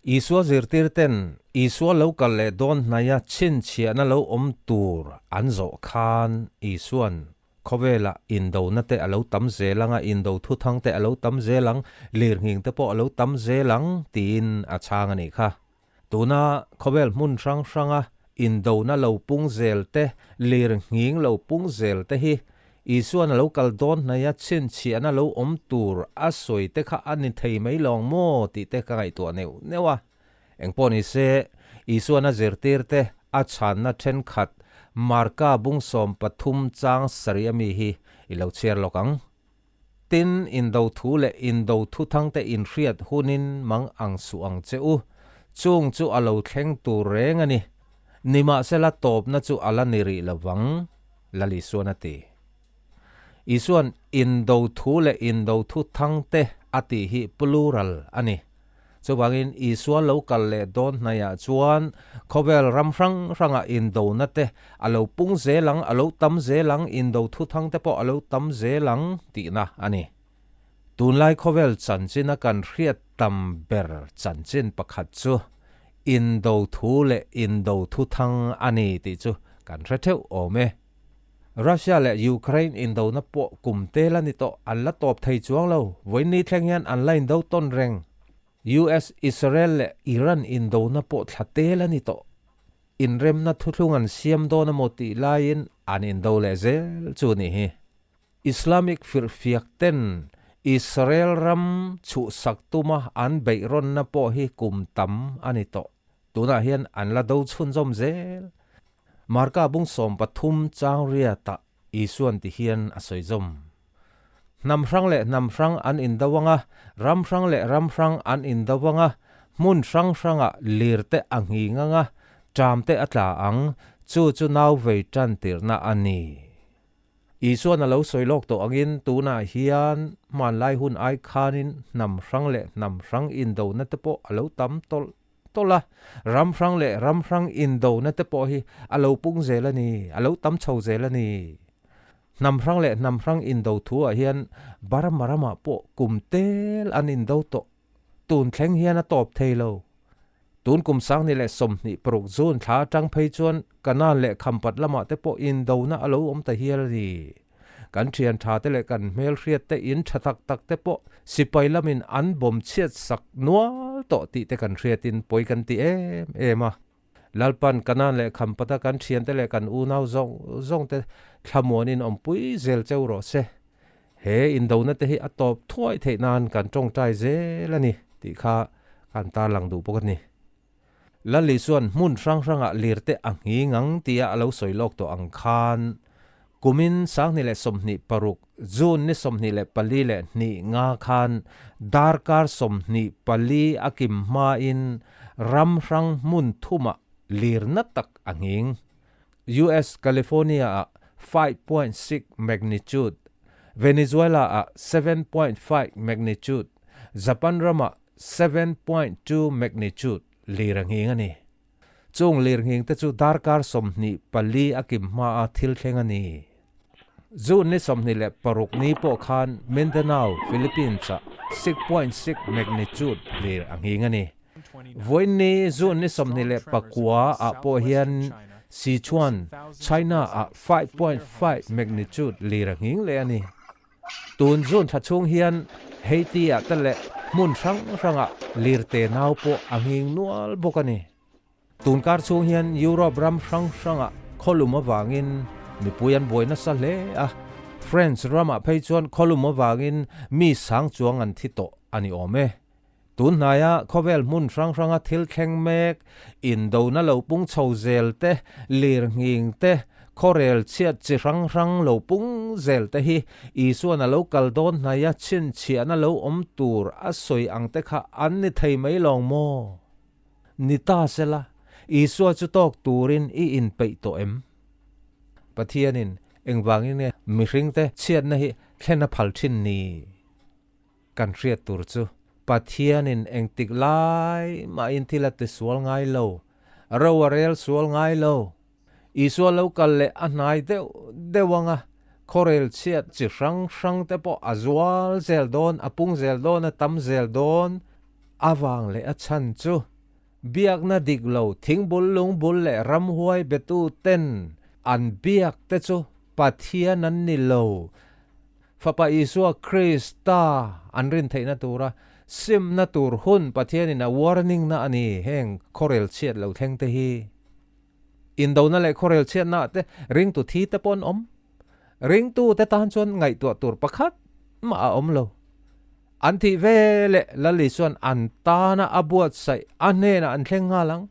Isua zirtirten Isua lo kal leh dawn hnaia chhinchhiahna lo awm tur an zawh khan Isuan khawvela indona te a lo tam zel ang a, indo thuthang te a lo tam zel ang, lirnghing te pawh a lo tam zel ang tiin a chhang a nih kha. Tuna khawvel hmun hrang hranga indona lo pung zel te, lirnghing lo pung zel te hi Isuan a lo kal dawn hnaia chhinchhiahna lo awm tur a sawi te kha a ni thei mai lawng maw tih te ka ngaihtuah neuh neuh a. Engpawh ni se, Isuan a zirtir te a chhanna thenkhat Marka bung 13 chang sarih ami hi i lo chhiar lawk ang. Tin, indo thu leh indo thuthang te inhriat hunin mang ang suh ang che u. Chung chu a lo thleng tur reng a ni. Nimahsela tawpna chu a la ni rih lo vang. Lal Isuan a ti. Isuan indo thu leh indo thu thang te a tih hi plural a ni. Chuvangin Isua lo kal leh dawn hnaiah chuan khawvel ram hrang hrangah indona te a lo pung zel ang, a lo tam zel ang, indo thu thang te pawh a lo tam zel ang tihna a ni. Tunlai khawvel chanchina kan hriat tam ber chanchin pakhat chu indo thu leh indo thu thang a ni tih chu kan hre theuh awm e. Russia leh Ukraine indona pawh kum tel a ni tawh, an la tawp thei chuang lo, vawiin thleng hian an la indo tawn reng. US, Israel leh Iran indona pawh thla tel a ni tawh. Inremna thuthlung an siam dawn emaw tih laiin an indo leh zel chu a nih hi. Islamic firfiak ten Israel ram chhuhsak tuma an beihrawnna pawh hi kum tam a ni tawh. Tunah hian an la do chhunzawm zel. Marka bung 13 chang riatah Isuan ti hian a sawi zawm. Hnam hrang leh hnam hrang an indo ang a, ram hrang leh ram hrang an indo ang a, hmun hrang hrangah lir te a nghing ang a, ṭam te a tla ang, chu chu nau vei tan tirhna a ni. Isuan a lo sawi lawk tawh angin tunah hian hmanlai hun ai khanin hnam hrang leh hnam hrang indona te pawh a lo tam tawlh tawlh a, ram hrang leh ram hrang indona te pawh hi a lo pung zel a ni, a lo tam chho zel a ni. Hnam hrang leh hnam hrang indo thuah hian Burma ramah pawh kum tel an indo tawh. Tun thleng hian a tawp thei lo. Tun kum 2026 June thla atang phei chuan Kanan leh Khampat lamah te pawh indona a lo awm ta hial a ni. Kan thian tha te leh kan hmelhriat te in tha tak tak te pawh sipai lamin an bawm chhiat sak nual tawh tih te kan hriatin pawi kan ti em em a. Lalpan Kanan leh Khampata kan thiante leh kan unau zawng zawng te thlamuanin awmpui zel cheu rawh se. He indona te hi a tawp thuai theih nan kan tawngtai zel a ni tih kha kan tarlang duh bawk a ni. Lali chuan hmun hrang hrangah lirte a nghing ang tia a lo sawi lawk tawh ang khan kumin 2026 June ni 24 leh hnih nga khan darkar 24 a kim hmain ram hrang hmun thumah lirna tak a nghing. US California-ah 5.6 magnitude, Venezuela-ah 7.5 magnitude, Japan ramah 7.2 magnitude lir a nghing a ni. Chung lir nghing te chu darkar 24 a kim hmaa thil thleng a ni. June ni 26 ni pawh khan Mindanao, Philippines-ah 6.6 magnitude lir a nghing a ni. Vawiin ni June ni 29-ah pawh hian Sichuan, China-ah 5.5 magnitude lir a nghing leh a ni. Tun June thla chhung hian Haiti-ah te leh hmun hrang hrangah lir te nau pawh a nghing nual bawk a ni. Tun kar chhung hian Europe ram hrang hrangah khawlum avangin mipui an buai nasa hle a, French ramah phei chuan khawlum avangin mi sang chuang an thi tawh a ni awm e. Tun hnaia khawvel hmun hrang hranga thil thleng mek, indona lo pung chho zel te, lir nghing te, khawrel chhiat chi hrang hrang lo pung zel te hi Isuan a lo kal dawn hnaia chhinchhiahna lo awm tur a sawi ang te kha an ni thei mai lawng maw? Ni ta sela, Isua chu tawk turin i inpeih tawh em? Pathianin engvangin nge mihringte chhiatna hi thlen a phal thin ni? Kan hriat tur chu Pathianin engtik lai mahin thil a ti sual ngai lo, ro a rel sual ngai lo. Isua lo kal leh a hnai deuh deuh ang a, khawrel chhiat chi hrang hrang te pawh a zual zel dawn, a pung zel dawn, a tam zel dawn avang leh a chhan chu. Biakna dik lo, thingbul lungbul leh ramhuai betu ten an biak te chu Pathian an ni lo. Fapa Isua Krista an rin theihna tura simna tur hun Pathianin a warning na a ni heng khawrel chhiat lo thleng te hi. Indona leh khawrel chhiatna ah te ringtu thi te pawh an awm. Ringtu te tan chuan ngaihtuah tur pakhat mah a awm lo. An thih ve leh Lal Isuan an tana a buatsaih a hnenah an thleng nghal ang.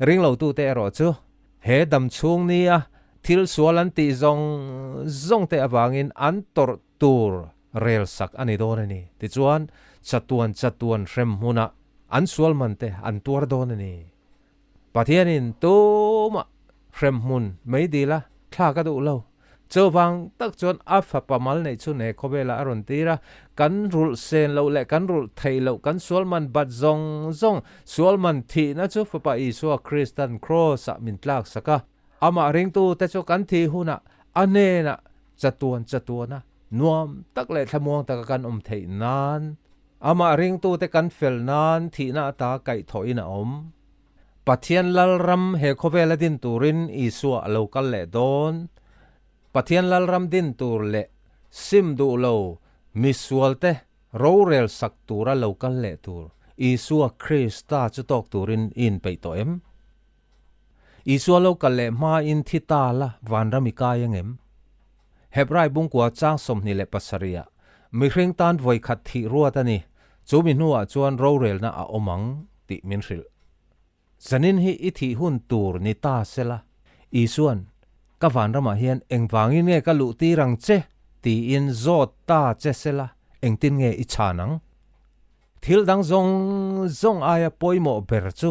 Ringlotute erawh chu he dam chhung nia thil sual an tih zawng zawng te avangin an tawrh tur rel sak a ni dawn a ni. Tichuan, chatuan chatuan hrem hmunah an sual man te an tuar dawn a ni. Pathianin tumah hrem hmun mei dila thlak a duh lo. Chuvang tak chuan a fapa mal neih chhun he khawvelah a rawn tir a, kan rulh sen loh leh kan rulh theih loh kan sual man bat zawng zawng, sual man thihna chu Fapa Isua Kristan Kraws-ah min tlak sak a, amah ringtute chu kan thih hunah a hnenah chatuan chatuana nuam tak leh thlamuang taka kan awm theih nan, amah ringtute kan fel nan thihna ata kaihthawhin a awm. Pathian Lalram he khawvela din turin Isua a lo kal leh dawn. Pathian Lalram din tur leh sim duh lo misualte rorel sak tura lo kal leh tur Isua Krista chu tawk turin i inpeih tawh em? Isua lo kal leh hmain thi ta la vanram i kai angem? Hebrai bungkua chang 27 ah mihring tan vawikhat thih ruat a ni, chu mi hnuah chuan rorelna a awm ang tih min hrilh. Zanin hi i thih hun tur ni ta sela, Isua'n, Ka vanramah hian engvangin nge ka luh tir ang che? tiin zawt ta che sela, engtin nge i chhan ang? Thil dang zawng zawng aia pawimawh ber chu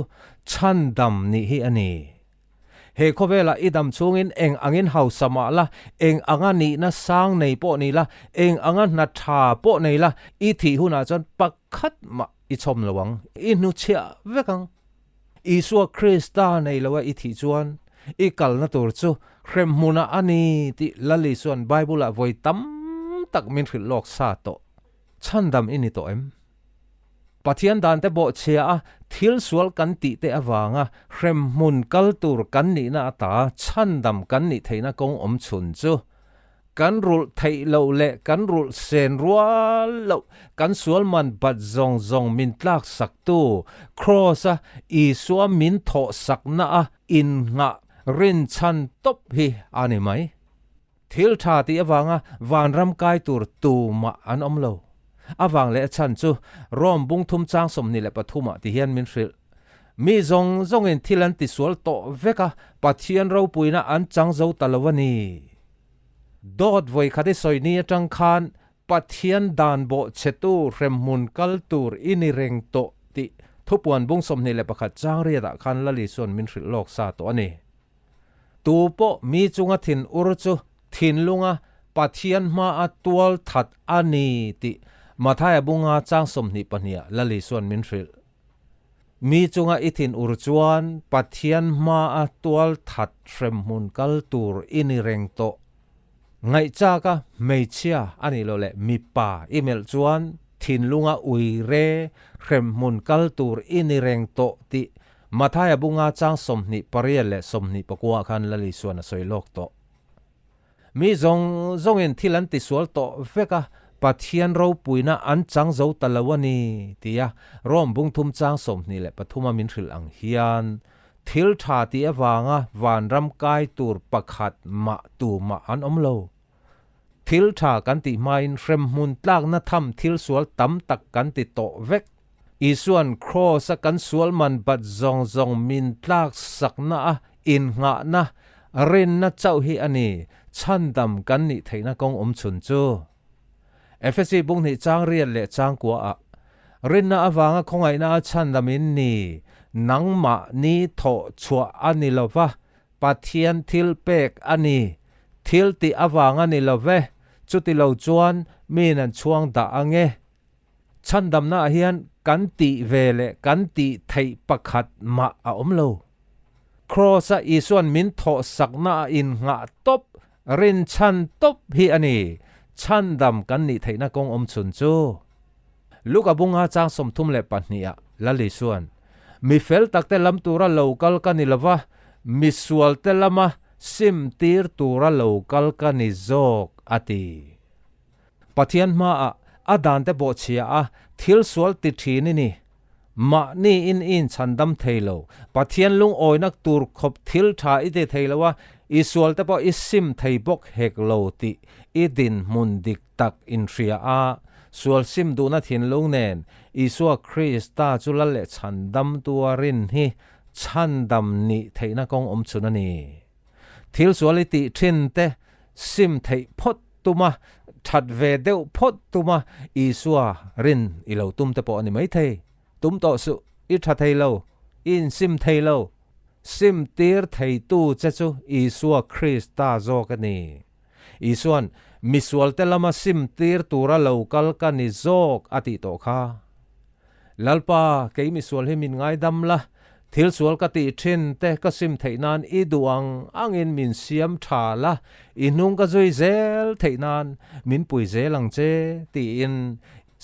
chhandam nih hi a ni. He khawvelah i dam chhungin eng angin hausa mah la, eng anga nihna sang nei pawh ni la, eng anga hna tha pawh nei la, i thih hunah chuan pakhat mah i chhawm lo ang, i hnuchhiah vek ang. Isua Krista nei loa i thih chuan i kalna tur chu hremhmunah a ni tih Lal Isua'n Bible-ah vawi tam tak min hrilh lawk sa tawh. Chhandam i ni tawh em? Pathian dan te bawhchhia a thil sual kan tih te avanga hremhmun kal tur kan nihna ata chhandam kan nih theihna kawng awm chhun chu kan rulh theih loh leh kan rulh sen rual loh kan sual man bat zawng zawng min tlak sak tu Kraws a Isua min thawh sakna a innghah rinchhan tawp hi a ni mai. Thil tha tih avanga vanram kai tur tumah an awm lo. Avang leh a chhan chu Rome bung thum chang 23 ah ti hian min hrilh. Mi zawng zawngin thil an tisual tawh vek a, Pathian ropuina an chang zo ta lo a ni. Dawt vawi khat i sawi ni atang khan Pathian dan bawh chhetu hremhmun kal tur i ni reng tawh tih thupuan bung 21 chang riatah khan Lali chuan min hrilh lawk sa tawh a ni. Tu pawh mi chunga thin ur chu thinlunga Pathian hmaa tual that a ni tih Mathaia bunga chang 22 ah Lal Isua'n min hrilh. Mi chunga i thin ur chuan Pathian hmaa tual that hremhmun kal tur i ni reng tawh. Ngaihchaka hmeichhia a nih loh leh mipa i melh chuan thinlunga ui re hremhmun kal tur i ni reng tawh tih Mathaia bunga chang 28 leh 29 khan Lal Isua'n a sawi lawk tawh. Mi zawng zawngin thil an tisual tawh vek a, Pathian ropuina an chang zo ta lo a ni, tia Rome bung thum chang 23 a min hrilh ang hian, thil tha tih avanga vanram kai tur pakhat mah tumah an awm lo. Thil tha kan tih hmain hremhmun tlakna tham thil sual tam tak kan ti tawh vek. Isua'n Kraws-a kan sual man bat zawng zawng min tlak sakna a innghahna, rinna chauh hi a ni, chhandam kan nih theihna kawng awm chhun chu. Efesi bung hnih chang riat leh chang kuaah, Rinna avanga khawngaihna a chhandam in ni, nangmahni thawh chhuah a ni lo va, Pathian thil pek a ni. Thil tih avang a ni lo ve, chuti lo chuan miin an chhuang dah ang e. Chhandamnaah hian kan tih ve leh kan tih theih pakhat mah a awm lo. Kraws-a Isua'n min thawh saknaah innghah tawp, rinchhan tawp hi a ni, chhandam kan nih theihna kawng awm chhun chu. Luka bunga chang 32 ah Lal Isua'n, Mi fel takte lam tura lo kal ka ni lova, mi sualte lama sim tir tura lo kal ka ni zawk, a ti. Pathian hmaah a dante bawhchhia a thil sual ti thin i ni. Mahni in i inchhandam thei lo. Pathian lungawinak tur khawp thil tha i ti thei lo a, i sualte pawh i sim thei bawk hek lo tih i dinhmun dik tak inhria a. Sual sim duhna thinlung nen Isua Krista chu lal leh chhandam tua rin hi chhandam nih theihna kawng awm chhun a ni. Thil sual i tih thin te sim theih phawt tum a, that ve deuh phawt tum a, Isua rin i lo tum te pawh a ni maithei. Tum tawh suh, i tha thei lo, i insim thei lo. Sim tir theitu che chu Isua Krista zawk a ni. Isua'n, Misualte lama sim tir tura lo kal ka ni zawk a tih tawh kha. Lalpa, kei misual hi min ngaidam la, thil sual ka tih thin te ka sim theih nan i duh ang angin min siam tha la, i hnung ka zui zel theih nan min pui zel ang che, tiin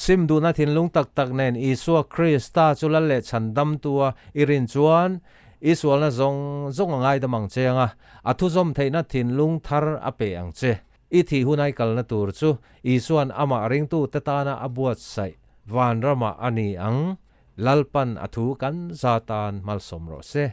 sim duhna thinlung tak tak nen Isua Krista chu lal leh chhandamtua i rin chuan i sualna zawng zawng a ngaidam ang che anga a thuzawm theihna thinlung thar a pe ang che. I thih hunai kalna tur chu Isua'n amah ringtute tana a buatsaih vanramah a ni ang, Lalpan a thu kan za tan malsawm rawh se.